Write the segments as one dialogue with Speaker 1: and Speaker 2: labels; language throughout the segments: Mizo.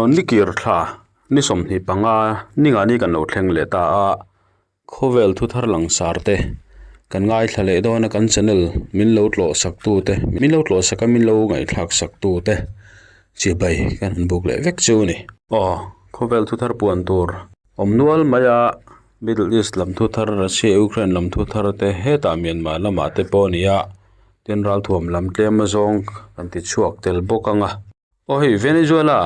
Speaker 1: Aw nikir thla ni 25 ningani kan lo thleng leh ta a khawvel thu thar langsar te kan ngaithla leh dawn a kan channel min lo tlawh sak tu te min lo tlawh sak a min lo ngaihthlak sak tu te chibai kan han buk leh vek chu a ni. Aw khawvel thu thar puan tur awm nual mai a Middle East lam thu thar Russia Ukraine lam thu thar te hetah Myanmar lamah te pawh a ni a tin ralthuam lam tlem azawng kan ti chhuak tel bawk ang a. Aw hei Venezuela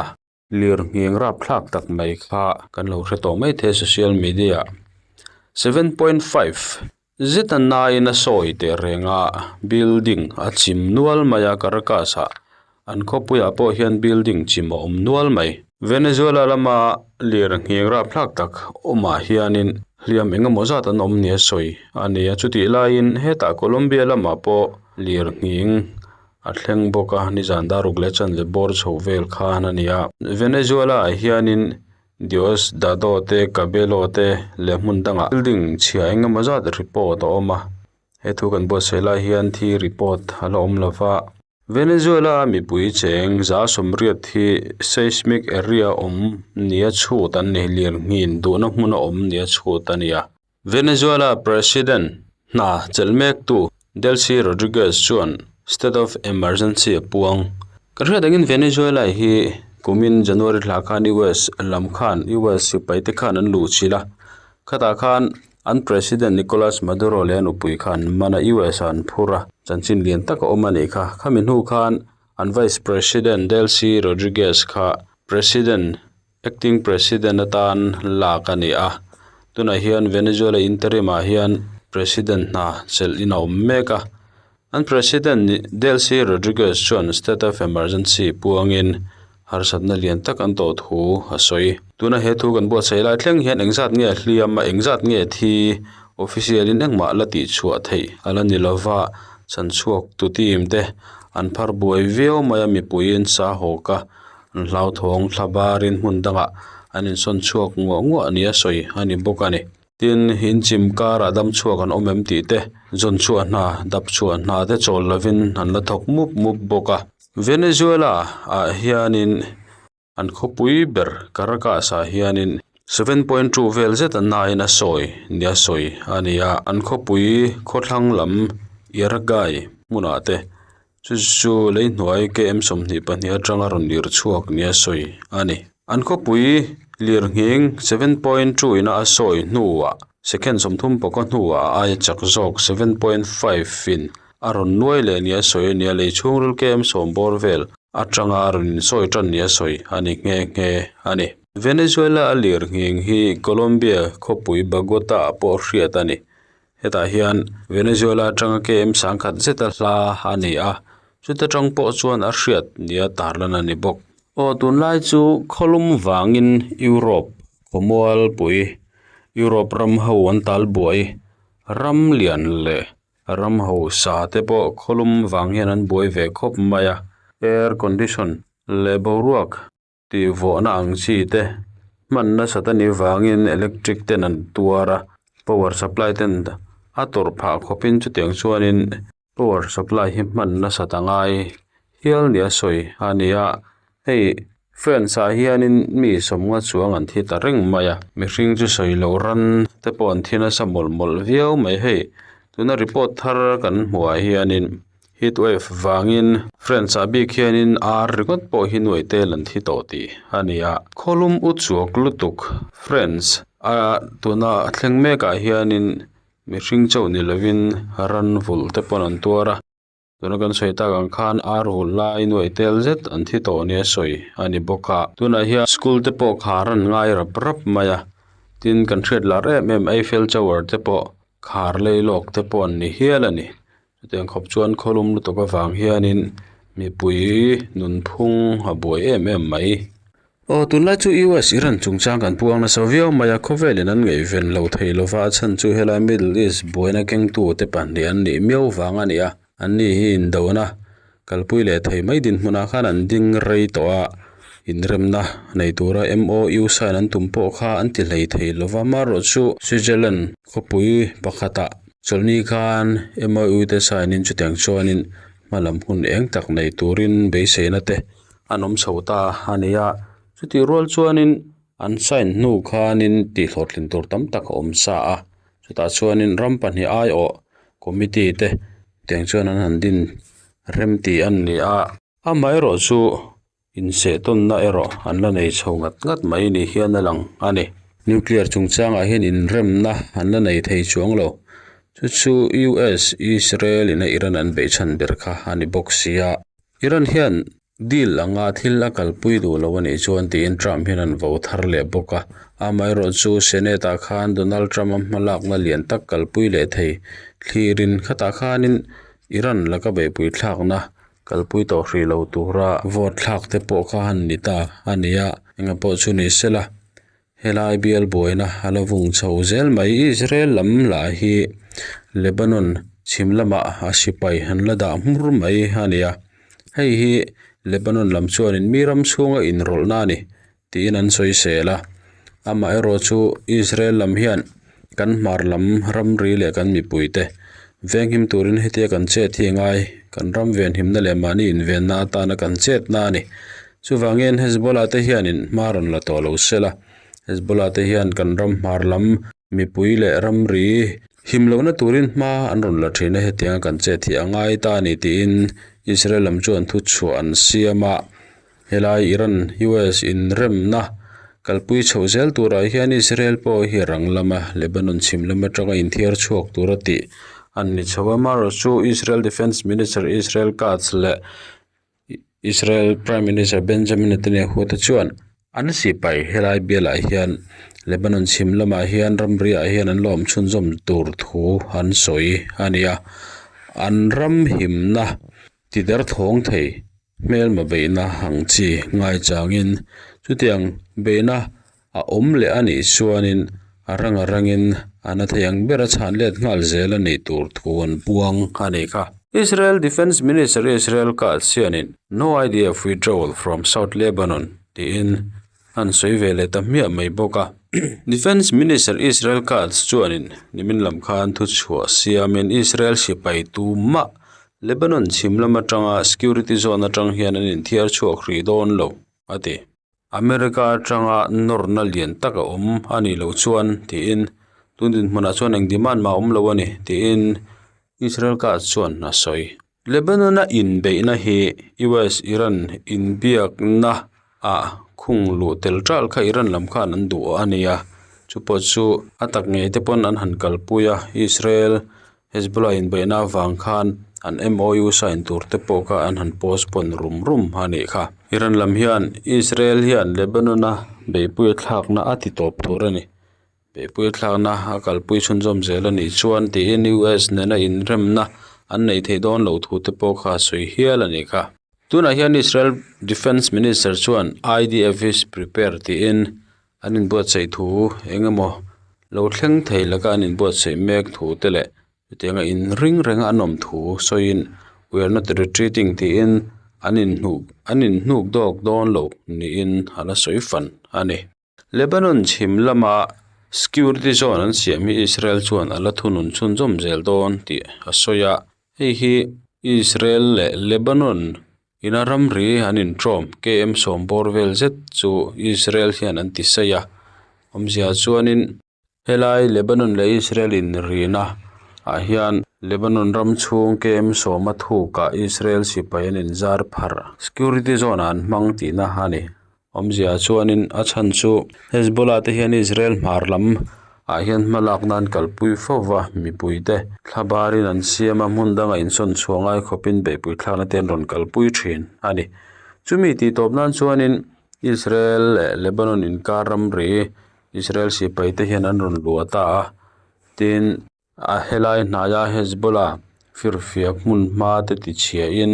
Speaker 1: lir ngheng rapthlak tak mai kha kan lo hre tawh mai thei social media 7.5 zet a nain a sawi teh reng a building a chim nual mai a Caracas ah an khawpuiah pawh hian building chim a awm nual mai. Venezuela lama lir ngheng rapthlak tak awmah hianin hliam eng emaw zat an awm nia sawi a ni a chutih laiin hetah Colombia lamah pawh lir ngheng A thleng bawk a, nizan daruk leh chanve bawr chho vel khan a ni a. Venezuela ah hianin Diosdado te, Cabello te leh hmun dangah building chhia eng emaw zat report a awm a. He thu kan buatsaih lai hian thi report a la awm lo va. Venezuela a mipui cheng 180 hi seismic area awm nia chhut an ni, lirnghin duhna hmuna awm nia chhut a ni a. Venezuela President hna chelh mektu Delcy Rodriguez chuan state of emergency a puang. Kan hriat angin Venezuela hi kumin January thla khan US lam khan US sipai te khan an luh chilh a, khatah khan an President Nicolas Maduro leh a nupui khan mana US ah an phur a, chanchin lian tak a awm a nih kha. Khami hnu khan an Vice President Delcy Rodriguez kha President Acting President atan lak a ni a, tunah hian Venezuela interim ah hian President hna chelh in a awm mek a, an President Delcy Rodriguez chuan state of emergency puangin harsatna lian tak an tawh thu a sawi. Tuna he thu kan buatsaih lai thleng hian engzat nge hliam a, engzat nge thi official in engmah la tihchhuah theih a la ni lova, chanchhuak tu team te an phar buai viau mai a, mipuiin sa hawk a. An hlauthawng thla barin hmun dangah an insawn chhuak nguah nguah nia sawi a ni bawk a ni. Tin, inchim karah dam chhuak an awm em tih te, zawn chhuah hna, dap chhuah hna te chawl lovin an la thawk mup mup bawk a. Venezuela ah hianin an khawpui ber Caracas ah hianin 7.2 vel zet an nain a sawi nia sawi a ni a, an khawpui khawthlang lam Iragai hmunah te Chu chu lei hnuai KM 22 atanga rawn lir chhuak nia sawi a ni. An khawpui lir nghing 7.2 ina a sawi hnuah second 35 hnuah a aia chak zawk 7.5 in a rawn nuai leh nia sawi a ni a, lei chhungril KM 10 bawr vel atanga rawn insawi tan nia sawi a ni nghe nghe a ni. Venezuela a lir nghing hi Colombia khawpui Bogota ah pawh hriat a ni. Hetah hian Venezuela atanga KM 10,000 zeta hla a ni a, chuta tang pawh chuan a hriat nia tarlan a ni bawk. Aw tunlai chu khawlum vangin Europe khawmualpui, Europe ram ho an tal buai, ram lian leh ram hausa te pawh khawlum vang hian an buai ve khawp mai a, air condition leh boruak Tih vawhna ang chi te hman nasat a nih vangin electric ten an tuar a, power supply ten a tawrh phah khawpin chutiang chuanin power supply hi hman nasat a ngai hial nia sawi a ni a, hei fans ah hianin mi sawmnga chuang an thi ta reng mai a, mihring chu sawi loh ran te pawh an thi nasa mawlh mawlh viau mai hei tuna report thar kan hmuh ah hianin. Heat wave vangin France ah bik hianin ar ringawt pawh hi nuai tel an thi tawh tih a ni a. Khawlum u chuak lutuk France a tuna a thleng mekah hianin mihring chauh ni lovin ran vulh te pawn an tuar a. Tuna kan sawi tak ang khan ar vulh lai nuai tel zet an thi tawh nia sawi a ni bawk a. Tunah hian school te pawh khar an ngai rap rap mai a, tin kan hriat lar em em Eiffel Tower te pawh khar lei lawk te pawh an ni hial a ni. Chutiang khawp chuan khawlum lutuk avang hianin mipui nunphung a buai em em mai. Aw tunlai chu US Iran chungchang kan puang nasa viau mai a, khawvelin an ngaihven lo thei lova a chhan chu helai Middle East buaina kengtu te pahnih an nih miau vang a ni a, an ni hi indona kalpui leh thei mai dinhmunah khan an ding rei tawh a, inremna nei tura MOU sign an tum pawh kha an ti hlei thei lova, amaherawhchu Switzerland khawpui pakhatah Chawlhni khan MOU te sign in chutiang chuanin hmalam hun eng tak nei turin beiseina te an awm chho ta a ni a. Chutih rual chuanin an sign hnu khanin tihhlawhtlin tur tam tak a awm sa a, chutah chuanin ram pahnih aiawh committee te tiang chuan an han din rem tih an ni a. Amaherawhchu Insehtawnna erawh an la nei chho ngat ngat mai ni hian a lang a ni. Nuclear chungchangah hian inremna an la nei thei chuang lo. Chu chu US, Israel ina Iran an beih chhan ber kha a ni bawk si a. Iran hian deal anga thil a kalpui duh lo a nih chuan tiin Trump hian an vo thar leh bawk a. Amaherawhchu Senate-ah khan Donald Trump-a hmalakna lian tak kalpui leh thei thlirin khatah khanin Iran laka beihpui thlakna Kalpui tawh hrih lo tura vote thlak te pawh kha han ni ta a ni a, enga pawh chu ni sela helai bial buaina a la vung chho zel mai. Israel lam lah hi Lebanon chhim lamah a sipai an la dah hmur mai a ni a, hei hi Lebanon lam chuanin mi ram chhunga inrawlhna a ni tiin an sawi sel a, amaherawhchu Israel lam hian kan hmar lam ramri leh kan mipuite venghim turin hetia kan chet hi a ngai, kan ram venhimna leh mahni invenna atana kan chetna a ni. Chuvangin Hezbollah te hianin hma rawn la tawh lo sel a, Hezbollah te hian kan ram hmar lam mipui leh ramri him lohna turin hma an rawn la thin a, hetianga kan chet hi a ngai ta a ni tiin Israel lam chuan thuchhuah an siam a. Helai Iran US inremna kalpui chhoh zel turah hian Israel pawh hi rang lama Lebanon chhim lam atanga inthiar chhuak tura tih an ni chho a. Amaherawhchu Israel Defence Minister Israel Katz leh Israel Prime Minister Benjamin Netanyahu te chuan an sipai helai bialah hian Lebanon chhim lamah hian ramriah hian an la awm chhunzawm tur thu an sawi a ni a. An ram himna ti derthawng thei Hmelma beihna ang chi ngaichangin chutiang beihna a awm leh a nih chuanin a rang a rangin a na thei ang ber a chhan let nghal zel a nih tur thu an puang a nih kha. Israel Defence Minister Israel Katz hianin No idea of withdrawal from South Lebanon tiin an sawi ve leh ta hmiah mai bawk a. Defence Minister Israel Katz chuanin nimin lam khan thuchhuah siamin Israel sipai tumah Lebanon chhim lam atanga security zone atang hian an inthiar chhuak hrih dawn lo, a ti. America atanga nawrna lian tak a awm a nih loh chuan, tiin tun dinhmunah chuan eng demand mah a awm lo a ni, tiin Israel Katz chuan a sawi. Lebanon-a inbeihna hi US-Iran inbiakna ah khung luh tel ṭal kha Iran lam khan an duh a ni a, chupawh chu a tak ngei te pawn an han kalpui a, Israel Hezbollah inbeihna avang khan an MOU sign tur te pawh kha an han postpone rum rum a nih kha. Iran lam hian Israel hian Lebanon-a beihpui a thlakna a ti tawp tur a ni. Beihpui a thlakna a kalpui chhunzawm zel a nih chuan tiin US nena inremna an neih theih dawn loh thu te pawh kha a sawi hial a nih kha. Tunah hian Israel Defence Minister chuan IDF is prepared tiin An inbuatsaih thu eng emaw lo thleng thei laka an inbuatsaih mek thu te leh chutianga inring renga an awm thu sawiin we are not retreating tiin an inhnuk an inhnuk dawk dawn lo niin a la sawi fan a ni. Lebanon chhim lama security zone an siam hi Israel chuan a la thunun chhunzawm zel dawn tih a sawi a, hei hi Israel leh Lebanon Ina ramri an inṭawm KM sawmbawr vel zet chu Israel hian an ti saih a, awmzia chuanin helai Lebanon leh Israel inrina ah hian Lebanon ram chhung KM sawma thukah Israel sipai an inzar pharh security zone ah an hmang tihna a ni. Awmzia chuanin a chhan chu Hezbollah te hian Israel hmar lam ah hian hma lak nan kalpui fo va, mipui te thla barin an siam a, hmun danga insawn chhuah ngai khawpin beihpui thlakna te an rawn kalpui thin a ni. Chumi tih tawp nan chuanin Israel leh Lebanon inkar ramri Israel sipai te hian an rawn luah ta a, tin A helai hnaia Hezbollah firfiak hmun hma te tichhiahin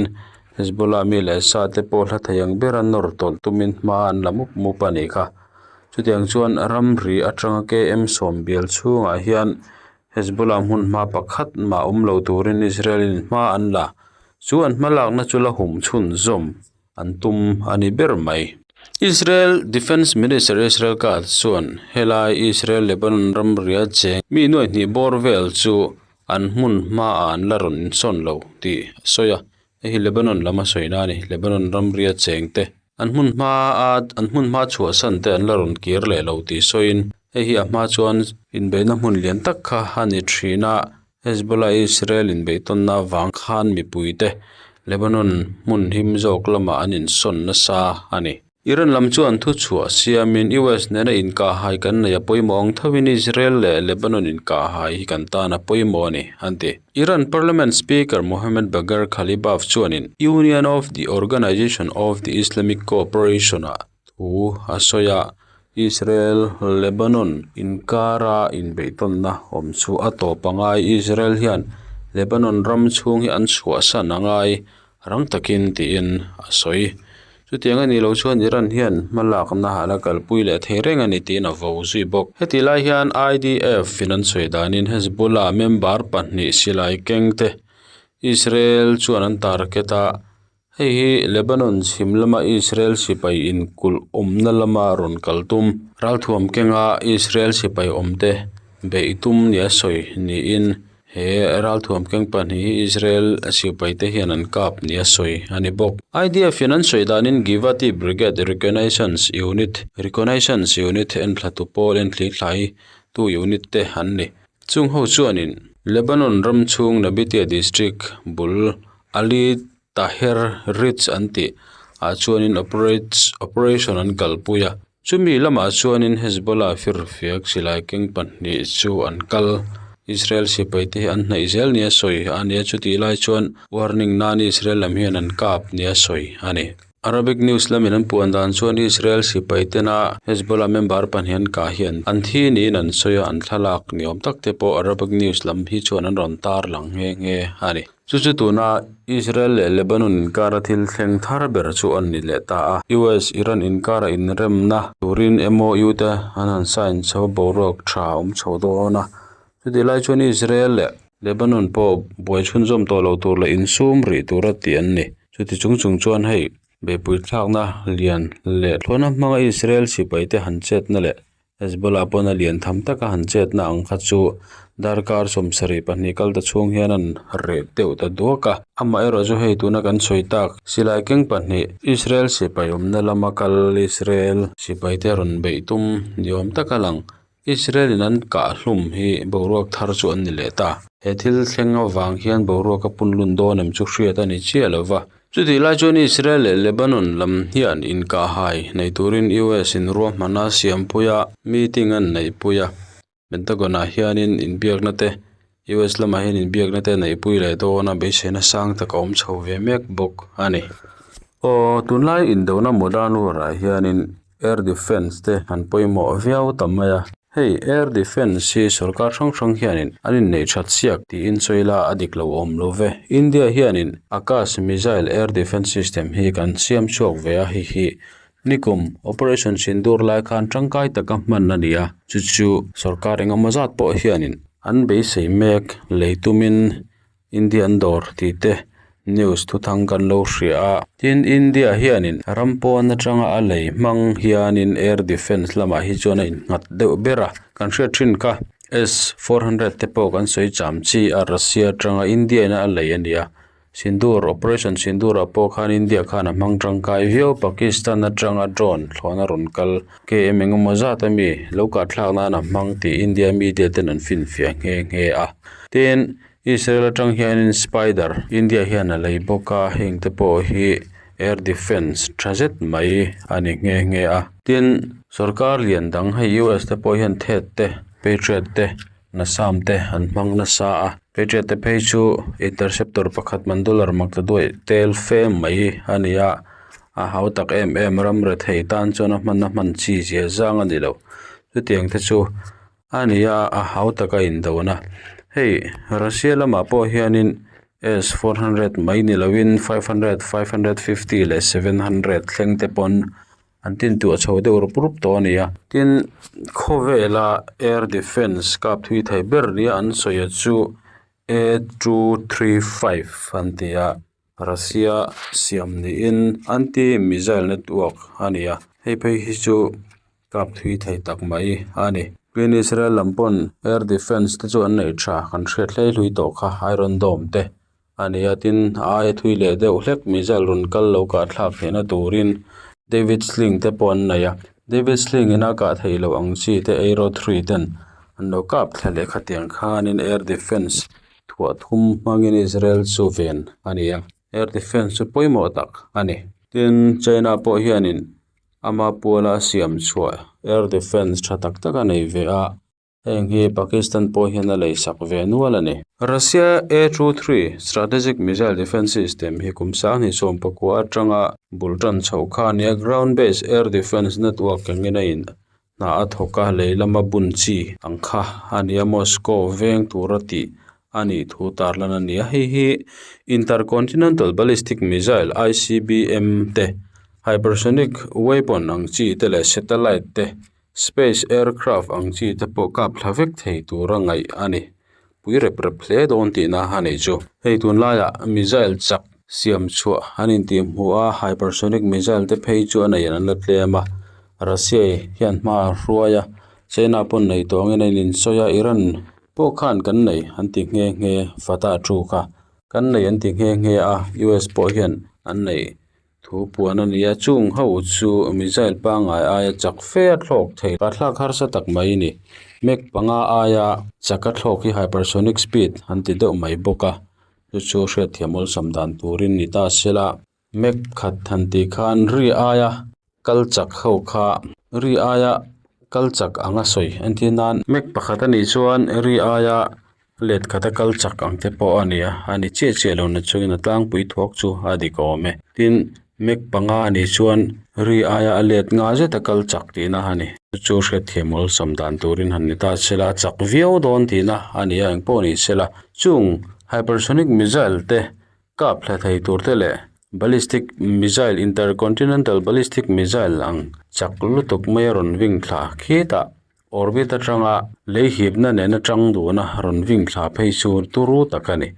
Speaker 1: Hezbollah mi leh sa te pawh hla thei ang bera nawr tawlh tumin hma an la mup mup a nih kha. Chutiang chuan ramri atanga KM sawm bial chhungah hian Hezbollah hmun hma pakhat mah awm lo turin Israel in hma an la. Chu an hmalakna chu la hum chhunzawm an tum a ni ber mai. Israel Defence Minister Israel Katz chuan helai Israel-Lebanon ramria cheng mi nuai hnih bawr vel chu an hmun hmaah an la rawn insawn lo tih a sawi a, hei hi Lebanon lam a sawina a ni, Lebanon ramria cheng te. An hmun hma a an hmun hma chhuahsan te an la rawn kir leh lo tih sawiin hei hi a hma chuan inbeihna hmun lian tak kha a ni thin a Hezbollah Israel inbeihtawnna avang khan mipui te Lebanon hmun him zawk lamah an insawn nasa a ni. Iran lam chuan thuchhuah siamin US nena inkahhai kan nei a pawimawh ang thovin Israel leh Lebanon inkahhai hi kan tan a pawimawh a ni, an ti. Iran Parliament Speaker Mohammad Bagher Ghalibaf chuanin Union of the Organization of the Islamic Cooperation-ah thu a sawi a, Israel Lebanon inkara inbeihtawnna awm chu a tawp a ngai. Israel hian Lebanon ram chhung hi an chhuahsan a ngai. Rang takin tiin a sawi. Chutiang a nih loh chuan Iran hian hmalakna a la kalpui leh thei reng a ni tiin a vo zui bawk. Hetih lai hian IDF in an sawi danin Hezbollah member pahnih silai keng te Israel chuan an target a, hei hi Lebanon chhim lama Israel sipai inkulh awmna lama rawn kal tum. Ralthuam kenga Israel sipai awmte beih tum nia sawi niin He ralthuam keng pahnih hi Israel sipaite hian an kap nia sawi a ni bawk. IDF in an sawi danin Givati Brigade Reconnaissance Unit, Reconnaissance Unit, enthlatu pawl enthlithlai tu unit te an ni. Chung ho chuanin Lebanon ram chhung Nabitia District bul Ali Taher Ridge an tih ah chuanin operation an kalpui a. Chumi lamah chuanin Hezbollah firfiak silai keng pahnih chu an kal. Israel sipaite hi an hnaih zel nia sawi a ni a, chutih lai chuan warning nan Israel lam hian an kap nia sawi a ni. Arabic news lamin an puan dan chuan Israel sipaitena Hezbollah member pahnih an kah hian an thi niin an sawi a, an thlalak ni awm tak te pawh Arabic news lam hi chuan an rawn tarlang nghe nghe a ni. Chu chu tuna Israel leh Lebanon inkara thil thleng thar ber chu an ni leh ta a. US Iran inkara inremna turin MOU te an han sign chho boruak tha a awm chho dawn a. Chutih lai chuan Israel leh Lebanon pawh buai chhunzawm tawh lo tur leh insum rih tura tih an ni. Chuti chung chung chuan hei beihpui thlakna lian leh thlawhna hmanga Israel sipaite han chetna leh Hezbollah pawn a lian tham taka han chetna ang kha chu darkar 72 kal ta chhung hian an reh deuh ta duak a. Amaherawh chu hei tuna kan sawi tak silai keng pahnih Israel sipai awmna lama kal Israel sipai te rawn beih tum ni awm taka lang Israel in an kah hlum hi boruak thar chu an ni leh ta. He thil thleng avang hian boruak a punlun dawn em chu hriat a ni chiah lo va. Chutih lai chuan Israel leh Lebanon lam hian inkahhai nei turin US in ruahmanna a siampui a, meeting an neihpui a. Pentagon ah hianin inbiakna te, US lamah hian inbiakna te neihpui leh dawn a, beiseina sang tak a awm chho ve mek bawk a ni. Aw, tunlai indona modern war ah hianin Air Defence te an pawimawh viau ta mai a. Hei Air Defence hi sorkar hrang hrang hianin an inneih that siak tiin sawi la a dik lo awm lo ve. India hianin Akash Missile Air Defence System hi kan siam chhuak ve a, hei hi nikum Operation Sindoor lai khan tangkai taka hman a ni a, chu chu sorkar engemaw zat pawh hianin an beisei mek lei tumin India an dawr tih te news thuthang kan lo hria a. Tin, India hianin ram pawn atanga a lei hmang hianin air defence lamah hi chuan a innghat deuh ber a. Kan hriat thin kha S 400 te pawh kan sawi cham chi a, Russia atanga India ina a lei a ni a. Sindoor, Operation Sindoor ah pawh khan India khan a hmang tangkai viau. Pakistan atanga drone thlawhna rawn kal KM engemaw zat ami lo kah thlak nan a hmang tih India media ten an finfiah nghe nghe a. Tin, Israel atang hianin spider India hian a lei bawk a, heng te pawh hi air defence tha zet mai a ni nghe nghe a. Tin, sorkar lian dang hei US te pawh hian thet te, Patriot te, Nasam te an hmang nasa a. Patriot te phei chu interceptor pakhat man dollar mak ta duai tel fe mai a ni a, a hau tak em em ram rethei tan chuan a hman a hman chi zia zang a ni lo. Chutiang te chu A ni a, a hau taka indona. Hei, Russia lamah pawh hianin S 400 mai ni loin 500, 550 leh 700 thleng te pawn an tintuah chho deuh rup rup tawh a ni a. Tin, khawvela air defence kap thui thei ber nia an sawi a chu A 235 an ti a, Russia siam niin anti missile network a ni a, hei phei hi chu kap thui thei tak mai a ni. Tin Israel lam pawn air defence te chu an neih tha kan hriat hlei hlui tawh kha Iron Dome te a ni a, tin a aia thui leh deuh hlek missile rawn kal lo kah thlak theihna turin. David Sling te pawh an nei a David Sling in a kah theih loh ang chi te arrow three ten an lo kap thla leh khatiang khanin air defence thuah thum hmangin Israel chu ven a ni a air defence chu pawimawh tak a ni. Tin China pawh hianin ama puala siam chhuah air defence tha tak tak a nei ve a. Heng hi Pakistan pawh hian a lei sak ve nual a ni. Russia A 23 strategic missile defence system hi kum sanghnih 19 atanga bul tan chhoh kha a ni a, ground based air defence network engin a in hna a thawk a, lei lama bun chi ang kha a ni a, Moscow veng tura tih a nih thu tarlan a ni a, hei hi intercontinental ballistic missile, ICBM, te, hypersonic weapon ang chi te leh satellite te Space aircraft ang chi te pawh kap thla vek thei tura ngaih a ni. Pui rep rep hle dawn tihna a nih chu. Hei tunlaiah missile chak siam chhuah an intih hmuh a, hypersonic missile te phei chu a nei an la tlem a. Russia hian hma a hruai a, China pawn nei tawh angin a insawi a, Iran pawh khan kan nei an ti nghe nghe Fatah thu kha kan nei an ti nghe nghe a, US pawh hian an nei Thu puan a ni a, chung ho chu missile pangngai aia chak fe a thlawk thei. Pahthlak harsa tak mai a ni. Mach panga aia chak a thlawk hi hypersonic speed an ti deuh mai bawk a, chu chu hriatthiam awlsam dan turin ni ta sela. Mach khat han tih khan ri aia kal chak ho kha ri aia kal chak anga sawi entir nan. Mach pakhat a nih chuan ri aia Let khat a kal chak ang te pawh a ni a, a ni chiah chiah lo na chungin a tlangpui thuak chu a dik awm e. Tin, Mech panga a nih chuan ri aia a let nga zet a kal chak tihna a ni. Chu chu hriatthiam awlsam dan turin han ni ta sela, a chak viau dawn tihna a ni a, engpawh ni sela. Chung hypersonic missile te kap hla thei tur te leh ballistic missile intercontinental ballistic missile ang chak lutuk mai a rawn ving thla khitah Orbit atanga lei hipna nena tang duhna rawn ving thla phei chu turu tak a ni.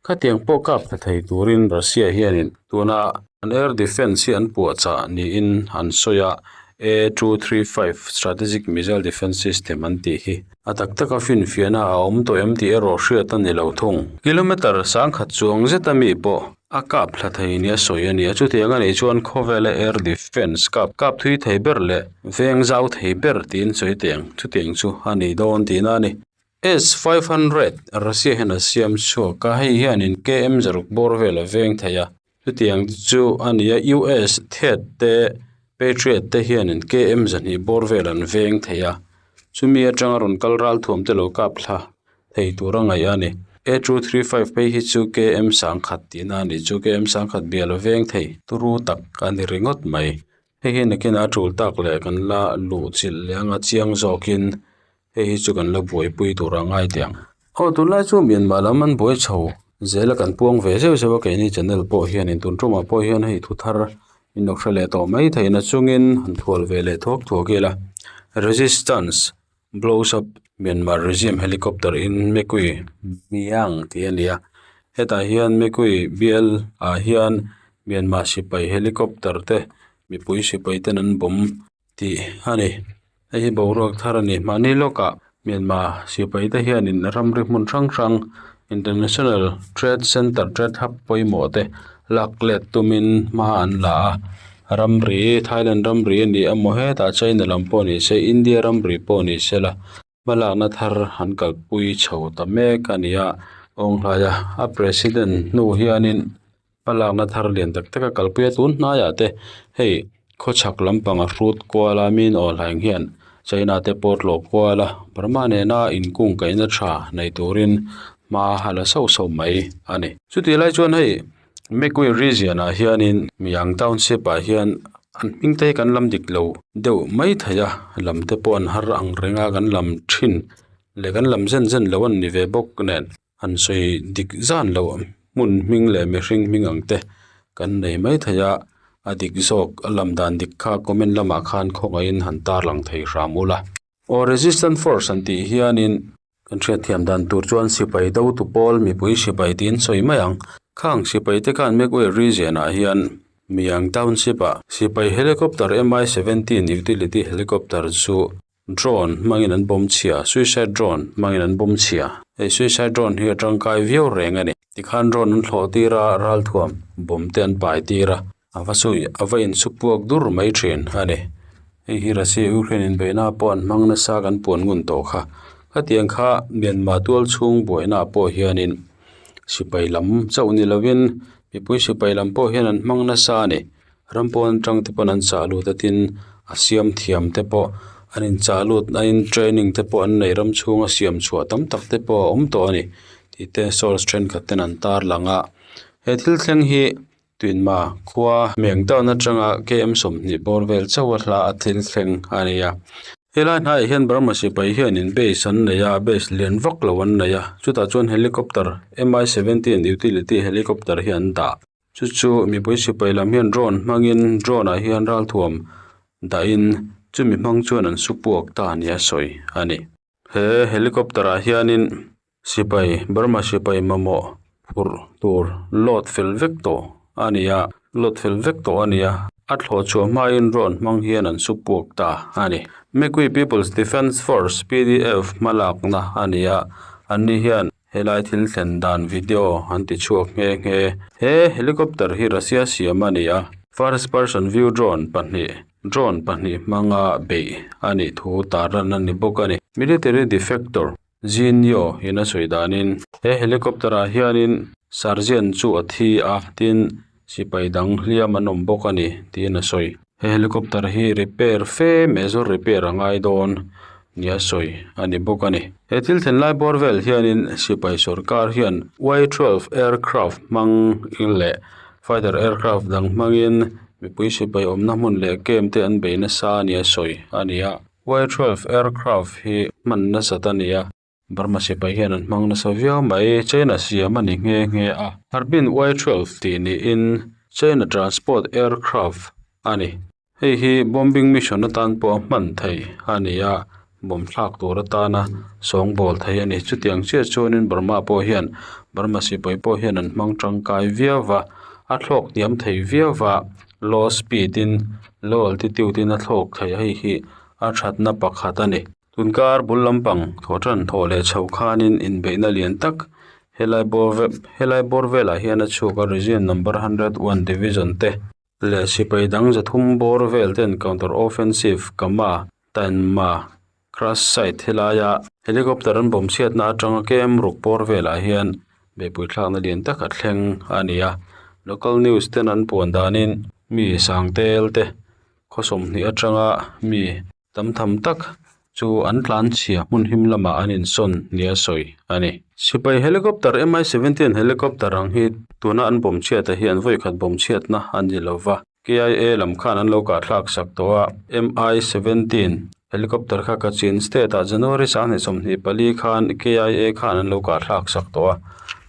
Speaker 1: Khatiang pawh kap thla thei turin Russia hianin tuna an air defence hi an puahchah niin an sawi a, A 235 strategic missile defence system an tih hi a tak taka finfiahna a awm tawh em tih erawh hriat a ni lo thung. Kilometre sangkhat chuang zeta mi pawh A kap thla thei nia sawi a ni a, chutiang a nih chuan khawvela air defence kap kap thui thei ber leh veng zau thei ber tiin sawi teh ang, chutiang chu a ni dawn tihna a ni. S 500 Russia hian a siam chhuak a, hei hianin KM zaruk bawr vel a veng thei a, chutiang chu a ni a, US Thet te Patriot te hianin KM zahnih bawr vel an veng thei a, chumi atanga rawn kal ralthuam te lo kap thla thei tur a ngaih a ni. A 235 phei hi chu KM sangkhat tihna a nih chu KM sangkhat bial a veng thei turu tak a ni ringawt mai. Hei hi nakinah a tul tak leh kan la luh chilh leh anga chiang zawkin hei hi chu kan la buaipui tur a ngai teh ang. Aw tunlai chu Myanmar lam an buai chho zel a kan puang ve zeuh zeuh a keini channel pawh hianin tun tumah pawh hian hei thu thar in lo hre leh tawh mai theihna chungin han thual ve leh thuak thuak ila resistance Blows up Myanmar regime helicopter in Mekui Myiang tih a ni a hetah hian Mekui bial ah hian Myanmar sipai helicopter te mipui sipai ten an bomb tih a ni hei hi boruak thar a ni mahni lawkah Myanmar sipai te hianin ramri hmun hrang hrang international trade center trade hub pawimawh te lak let tumin hma an la a. Ramri, Thailand ramri a ni emaw hetah China lam pawh ni se India ramri pawh ni se la hmalakna thar an kalpui chho ta mek a ni a awnghlaia a president hnu hianin hmalakna thar lian tak tak a kalpui a tun hnaiah te hei khawchhak lampang a hrut kual a min aw hlaing hian China te pawh tlawh kual a Burma nena inkungkaihna tha nei turin hma a la sauh sauh mai a ni. Chutih lai chuan hei Mekwi region ah hianin Miang township ah hian an hming te hi kan lam dik lo deuh mai thei a lam te pawh an har ang reng a kan lam thin leh kan lam zen zen lo an ni ve bawk nen han sawi dik zan loh hmun hming leh mihring hming ang te kan nei mai thei a a dik zawk a lam dan dik kha comment lamah khan khawngaihin han tarlang thei hram ula. Aw resistance force an tih hianin Kan hriatthiam dan tur chuan sipai dotu pawl mipui sipai tiin sawi mai ang. Khang sipai te khan Mekwe region ah hian Miang township ah sipai helicopter Mi 17 utility helicopter chu drone hmangin an bomb chhia, suicide drone hmangin an bomb chhia. Hei suicide drone hi a tangkai viau reng a ni. Tikhan drone an thlawh tir a, ralthuam bomb te an pai tir a. A va sawi a va in su puak dur mai thin a ni hei hi Russia Ukraine inbeihna pawh an hmang nasa kan puan ngun tawh kha khatiang kha Myanmar tual chhung buaina ah pawh hianin sipai lam chauh ni lovin mipui sipai lam pawh hian an hmang nasa a ni ram pawn atang te pawn an chah lut a tin a siam thiam te pawh an in chah lut a in training te pawh an nei ram chhunga siam chhuah tam tak te pawh a awm tawh a ni tih te source thenkhat ten an tarlang a he thil thleng hi. Tuinma khua Meng town atanga km 20 bawr vel chauh a hla a thil thleng a ni a. Helai hnaiah hian Burma sipai hianin base an nei a, base lian vak lo an nei a, chutah chuan helicopter mi 17 utility helicopter hi an dah. Chu chu mipui sipai lam hian drone hmangin drone ah hian ralthuam dahin chumi hmang chuan an su puak ta nia sawi a ni. He helicopter ah hianin sipai Burma sipai mamawh phurh tur load fel vek tawh a ni a load fel vek tawh a ni a a thlawh chhuah hmain drone hmang hian an su puak ta a ni. Mekwi People's Defence Force pdf hmalakna a ni a anni hian helai thil thlen dan video an ti chhuak nghe nghe. He helicopter hi Russia siam a ni a first person view drone pahnih Drone pahnih hmanga beih a nih thu tarlan a ni bawk a ni. Military defector Zinio in a sawi danin he helicopter ah hianin sergeant chu a thi a tin sipai dang hliam an awm bawk a ni tiin a sawi. He helicopter hi repair fe major repair a ngai dawn nia sawi a ni bawk a ni. He thil thlen lai bawr vel hianin sipai sorkar hian Y 12 aircraft hmang leh Fighter aircraft dang hmangin mipui sipai awmna hmun leh camp te an bei nasa a nia sawi a ni a. Y 12 aircraft hi hman nasat a ni a. Burma sipai hian an hmang nasa viau mai. China siam a ni nghe nghe a. Harbin Y 12 tih niin China transport aircraft a ni. Hei hi bombing mission atan pawh a hman thei a ni a, bomb thlak tur atana sawngbawl thei a ni. Chutiang chiah chuanin Burma pawh hian Burma sipai pawh hian an hmang tangkai viau va, a thlawk hniam thei viau va, low speed in low altitude in a thlawk thei a, hei hi a thatna pakhat a ni. Tunkar bul lampang thaw tan thaw leh chho khanin inbeihna lian tak helai bawr helai bawr velah hian a chhuak a region number 101 division te leh sipai dang zathum bawr vel ten counter offensive Kama, Tainma, crash site helaia helicopter an bawm chhiatna atanga kem ruk bawr velah hian beihpui thlakna lian tak a thleng a ni a. Local news ten an puan danin mi sangtel te khaw 20 atanga mi Tam tham tak chu an tlan chhia hmun him lamah an insawn nia sawi a ni. Sipai helicopter Mi 17 helicopter ang hi tuna an bawm chhiata hi an vawikhat bawm chhiatna a ni lo va. KIA lam khan an lo kahthlak sak tawh a, Mi 17 helicopter kha Kachin state ah January 24 khan KIA khan an lo kahthlak sak tawh a,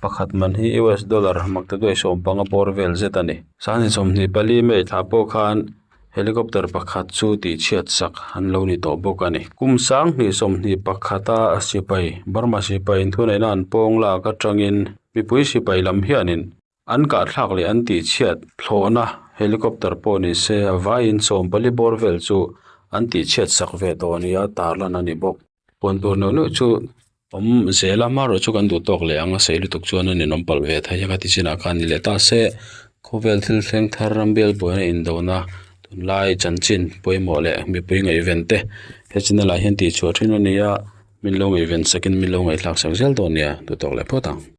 Speaker 1: pakhat man hi US dollar maktaduai 15 bawr vel zet a ni. 24 May thla pawh khan Helicopter pakhat chu tihchhiat sak an lo ni tawh bawk a ni. Kum 2021 a sipai, Burma sipai inthuneihna an pawng lak atangin mipui sipai lam hianin an kahthlak leh an tihchhiat thlawhna helicopter pawh ni se a vaiin 14 bawr vel chu an tihchhiat sak ve tawh nia tarlan a ni bawk. Puan tur neuh neuh chu awm zel a hmarawh chu kan duh tawk leh ang a sei lutuk chuan a ninawm palh ve thei a ka ti chinah khan ni leh ta se khawvel thil thleng thar ram bial buaina indona tunlai chanchin pawimawh leh mipui ngaihven te he channel ah hian tihchhuah thin a ni a min lo ngaihven sakin min lo ngaihthlak sak zel dawn nia duh tawk leh phawt ang.